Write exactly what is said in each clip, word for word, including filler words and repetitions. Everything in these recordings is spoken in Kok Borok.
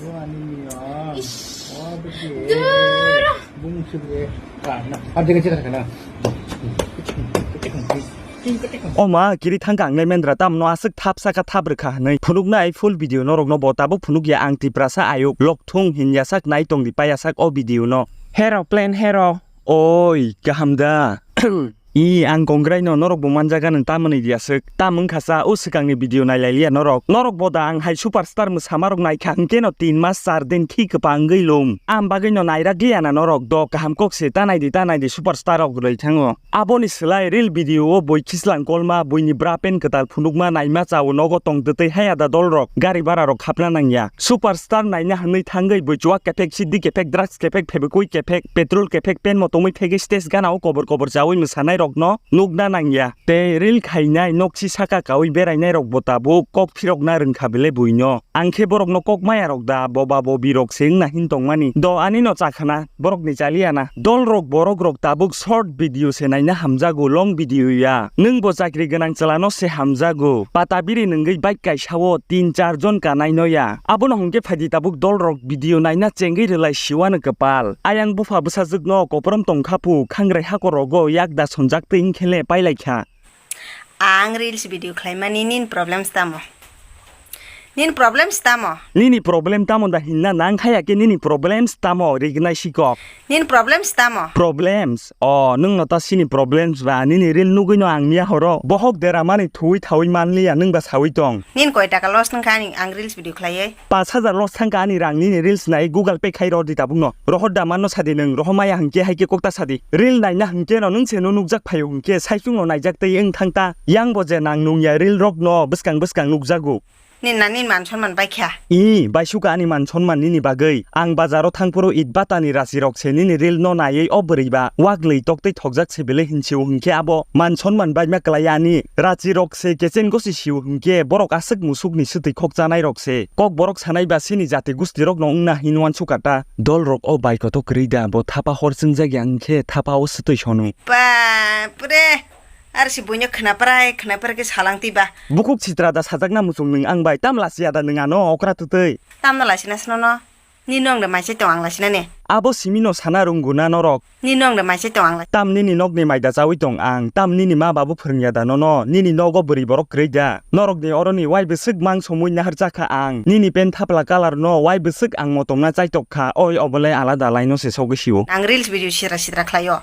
O ma, kiri thangka ang le mendra, tamno aswk thap saka thap rwkha hwnwi phunuknai full video norokno bo tabuk phunukya ang, Tiprasa ayuk lokthung hinya sak nai tongdi paiya sak o video no. Hero plan hero. Oi, kaham da? I, ang kongrai no, norok bo manjaga nang tamoni di aswk. Tam wngkha sa, o swkangni video nailai liya norok. Norok bo da ang hai superstar mwsama rok naikha hwnkhe no tin mas char din khi kwpang wngwi lum. Am bagwi no nairak liya na norok. Do kaham kok se ta nai di, ta nai di, superstar rok rwlai thango. Aboni swlai reel video o bui khislang kolma, buini bra pen kwtal phunukma naima chao nogo tong twtwi haya da dol rok. Gari bara rok khapna nangya. Superstar naina hwnwi thangwi bui chuak kephek, siddi kephek, drugs kephek, febrikui kephek, petrol kephek, pen motongwi phegwi stage gana o kobor kobor chawi mwsanai rokno nukna nangya. Tei reel khainai, noksi saka kawi berainai rok bo tabuk kok phirokna rwngkha bele buino. Ang khe borokno kok maya rok da, boba bobi rok se wngna hin tongmani. Do ani no chakhana, borok ni chaliya na. Dol rok borok rok tabuk short video se naina hamjago, long video ya. Nwng bo chakri gwnang chwla no se hamjago. Pata biri nwngwi bike kaisa o tin char jon kanai no ya. Abono hwnkhe phaidi tabuk dol rok video naina chengwi rwlai siwano kwpal. Ayang bupha bwsajwk no koprom tongkha phu, khangrai hakor rogo yak da sonjak twi wngkhe le pailai kha. Ang reels video khlaimani nini problems tamo? Nini problems tamo? Nini problem tamo da hinna nang khaya khe nini problems tamo rignai sikok. Nini problems tamo? Problems? O, nwng no ta sini problems ba, nini reel nugwi no ang miya horo. Bohok dera mani thuwi thawi manliya nwng ba sawi tong. Nini koi taka loss nang kha ani ang reels video khlaiwi? Pash hajar loss thangkha ani rang nini reels nai Google Pay khai rw di tabuk no. Rohor da manno sadi nwng, rohor maya hwnkhe hai khe kok ta sadi. Reel naina hwnkhe no nwng se no nukjak phaio hwnkhe saichung no naijak tei wng thang ta. Yang bo je nang nung ya reel rok no bwskang bwskang nukjago. Nini na nini man sonman bai kha. I, bai suka ani man sonman nini bagwi. Ang bazaro thang phuru it batani rachi rok se nini reel no naiwi o bwrwi ba waglwi tok tei thokjak se belai hinsi o hwnkhe abo man sonman bai ma kwlai ani. Rachi rok se kechen gosi sio hwnkhe borok aswk musuk ni swtwi khok chanai rok se. Kok borok sanai ba sini jati gusti rok no wngna hin uansukha ta. Dol rok o bai koto kwrwi da, bo thapa hor chwngjak ya wngkhe thapa o swtwi sono. Bapre, ar si buino khwnaprai khwnaprai khe salang twi ba. Bukhuk sitra da sajakna muchung nwng ang bai, tam lasiya da nwng ano okra twtwi. Tamno lasina sino no? Nini nong da maisai tong ang lasina ne? Abo simi no sana rwnggo na norok. Nini nong da maisai tong ang lai. Tam nini nokni maida chawi tong ang, tam nini ma babu phwrwngya da nono, nini nogo bwrwi borok kwrwi da. Norokni oroni wai bwswk mang somwi naharjakha ang, nini pen thapla colour no wai bwswk ang motongna chaitok kha, oi obolai alada laino se sogwi sio. Ang reels video sitra sitra khlaio.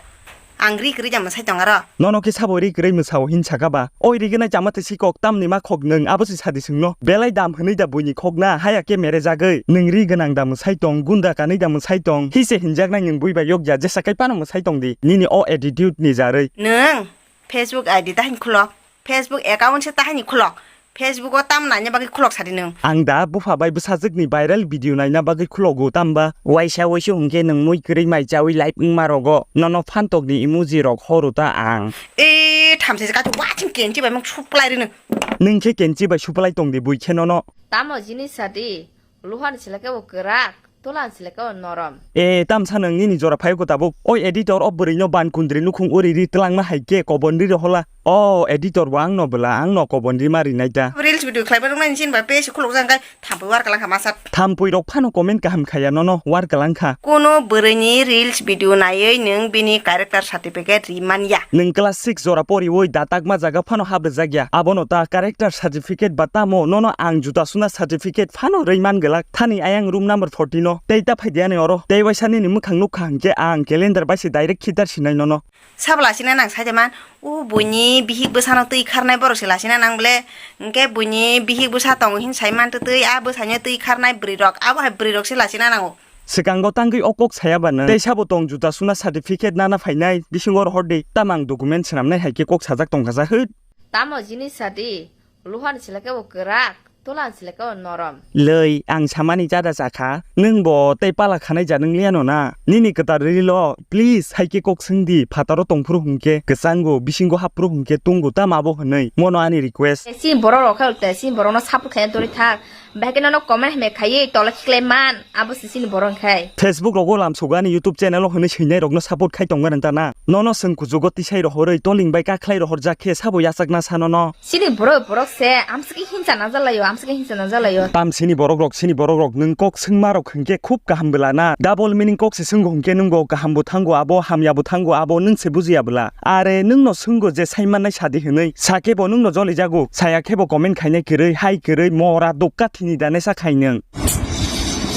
Ang ri kwrwi da mwsai tong aro. Nono khe sabo ri kwrwi mwsao hin saka ba? Oi ri gwnai chama twi sikok tamni ma khok nwng abo se sadi swngno. Belai dam hwnwi da buini khok na haya khe mere jagwi. Nwng ri gwnang da mwsai tong, gunda kanwi da mwsai tong. Hi se hinjaknai nwng bui bai yokya jesa kai phano mwsai tong di. Nini o attitude ni jarwi. Nwng Facebook I D ta hin khulok. Facebook account se ta hin khulok. Facebook o tam naina bagwi khulok sadi nwng. Ang da bupha bai bwsajwkni viral video naina bagwi khulogo tamba? Waisa waisu hwnkhe nwng mui kwrwi mai chawi live wngma rogo nono phantokni emoji rok horo ta ang. E thamse katu waching kenchi bai mung suplai rino. Nwng khe kenchi bai suplai tongdi bui khe nono. Tamo jinis sadi, luhani seleke bo kwrak. Tola ang seleka o norom. E, tamsa nwng nini jora phaio ko tabuk? Oi editor o bwrwi no ban kundri nukhung uri ri twlangma hai khe kobon ri rohola. O editor bo ang no bwla, ang no kobon ri ma ri nai ta. Reels video khlai ba rwng nai sin ba page khulok jang kai thampui war kalang kha masa. Thampui rok phano comment kaham khaya nono war kalang kha. Kono bwrwi ni reels video naiwi nwng bini character certificate ri man ya. Nwng class six jora poriwi datakma jaga phano hap rwjak ya. Abono ta character certificate ba tamo nono ang juta suna certificate phano rwi man glak. Thani ayang room number forty no. Tei ta phai di ani oro. Tei waisa nini mwkhang nukha hwnkhe ang calendar bai se direct khitar sinai nono. Sabo lasina nang saida man. O buini bihik bwsano twi kharnai borok se lasina nang ble. Hwnkhe buini bihik bwsa tongo hin sai man twtwi a bwsaino twi kharnai bwrwi rok. Abo hai bwrwi rok se lasina nango. Swkango tangwi o kok saya ba nwng. Tei sabo tong juta suna certificate nana phainai bisingo rohor di. Tamo ang document swnamnai hai khe kok sajak tongkha sa hwt. Tamo jinis sadi, luhani seleke bo kwrak, tolani seleke bo norom. Lei, ang samani jada jakha, nwng bo tei pala khanai ja nwngliya no na? Nini kwtal rilo, please, hai khe kok swng di, phataro tongphuru hwnkhe, kwchango, bisingo happhuru hwnkhe, tungo tamo abo hwnwi, mono ani request. Chini borok rok khe, chini borokno support khaina dori thak. Bahai khe nono comment hamya khaiwi tola khiklai man, abo se chini borok khai. Facebook rogo lam sugani YouTube channel o hwnwi swinai rokno support khai tongo nang ta na. Nono swng kuchugo tisai rohorwi toling bai kakhlai rohorjak khe sabo yachakna sano no. Chini borok borok se amswkhe hinsa najalaio, amswkhe hinsa najalaio. Tam sini borok rok, sini borok rok nwng kok swngma rok hwnkhe khub kaham bwla na. Double meaning kok se swngo hwnkhe nwngbo kaham bo thango abo, hamya bo thango abo, nwng se bujiya bwla. Are nwngno swnggo je saimannai sadi hwnwi, sakhe bo nwngno jolijago, saya khe bo comment khainai kwrwi, hai kwrwi, mora dukka thini danesa khai nwng.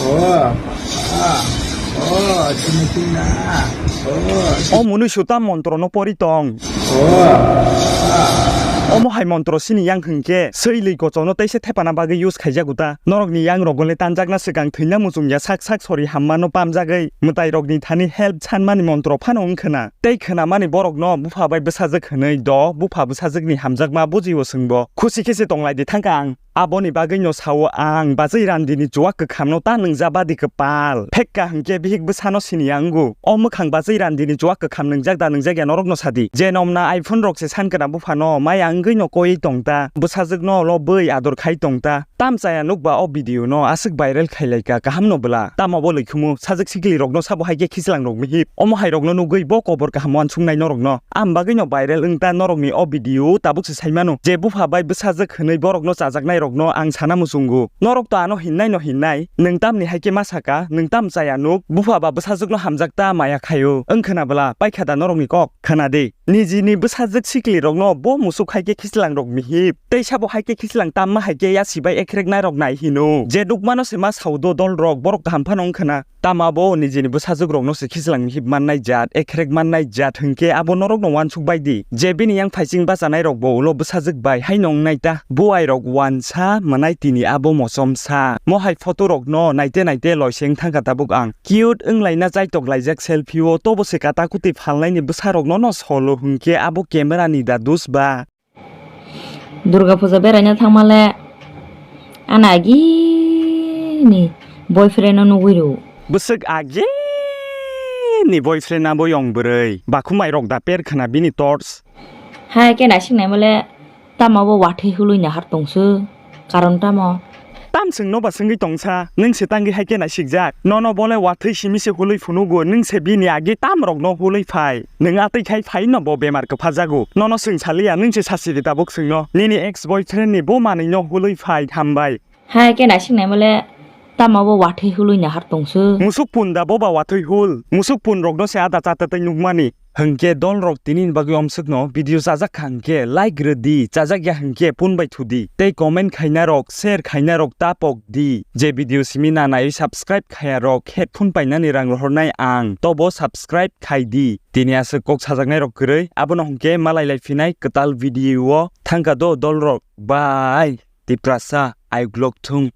Oh, ah, oh, chini chini na. Oh, o munui suta montro no pori tong. Oh. Omo hai montro sini yang hwnkhe, swi lwi kochokno teisa thepana bagwi use khaijago ta. Norokni yang rokole tanjakna swkang thwina muchungya sak sak sori hammano pamjagwi, mwtai rokni thani help sanmani montro phano wngkhwna. Tei khwnamani borokno bupha bai bwsajwk hwnwi do, bupha bwsajwkni hamjakma bujio swngbo. Khusi khe se tonglaidi thangkha ang. Aboni bagwino sao ang, bachwi randini chuwak kwkhamno ta nwngjabadi kwpal. Phekka hwnkhe bihik bwsano siniya wngo. O mwkhang bachwi randini chuwak kwkham nwngjak da nwngjak ya norokno sadi. Je nomna iPhone rok se sankana buphano maya wngwino koiwi tongta. Bwsajwkno lobwi ador khai tongta. Tam chaya nukba o video no aswk viral khailaika kahamno bwla. Tamo bo lwikhumu sajwk sikli rokno sabo hai khe khichlang rok mihip. Omo hai rokno nugwi bo kobor kaham wansuknai norokno. Am bagwino viral wngta norokni o video tabuk se saimano je bupha bai bwsajwk hwnwi borokno chajaknai rokno ang sana muchungo. Norok to ano hinnai no hinnai, nwng tamni hai khe ma saka, nwng tam chaya nuk, bupha ba bwsajwkno hamjakta maya khaio. Wngkhwna bwla, paikha da norokni kok? Khwna di. Nijini bwsajwk sikli rokno bo musuk hai khe khichlang rok mihip. Tei sabo hai khe khichlang tamma hai khe yasi bai ekhreknai rok nai hino. Je nukmano se ma saudo dol rok, borok kaham phano wngkhwna. Tama bo nijini bwsajwk rokno se khichlang hip mannai jat, ekhrek mannai jat hwnkhe abo norokno wansuk bai di. Je bini yang phaiching bachanai rok bo ulo bwsajwk bai haino wngnai ta. Buai rok wansa mwnai tini abo mochomsa. Mohai photo rokno naite naite loiseng thangkha tabuk ang. Cute wnglaina chaitok laijak selfie o, tobo se kata kuti phalnaini bwsa rokno no solo hwnkhe abo camera ni da dus ba. Durga puja beraina thangmale ani agini boyfriend no nugwi rw. Bwswk agini boyfriend abo yong bwrwi. Bakhumai rok da per khwna bini torch. Hai khe naising naimale tamo bo wathwi hulwi nahar tongsu. Karon tamo? Tam chwngno ba swngwi tongsa, nwng se tangwi hai khe naisikjak. Nono bole wathwi simi se hulwi phunugo, nwng se bini age tam rokno hulwi phai. Nwng atwi khai phai no bo bemar kwphajago. Nono swng saliya, nwng se sasidi tabuk swngno. Nini ex boyfriend ni bo manwi no hulwi phai hambai. Hai khe naising naimale tamo bo wathwi hulwi nahar tongsu. Musuk punda bo ba wathwi hul. Musuk pun rokno se ada chata tei nukmani. Hwnkhe dol rok tini ni bagwi omswkno video chajak kha hwnkhe like rw di, chajak ya hwnkhe pun bai thu di. Tei comment khaina rok, share khaina rok ta pok di. Je video simi na naiwi subscribe khaya rok headphone painani rang rohornai ang. Tobo subscribe khai di. Tini aswk kok sajaknai rok kwrwi, abono hwnkhe malai lai phinai kwtal video o. Thangkha do dol rok. Bye. Tiprasa, I vlog thung.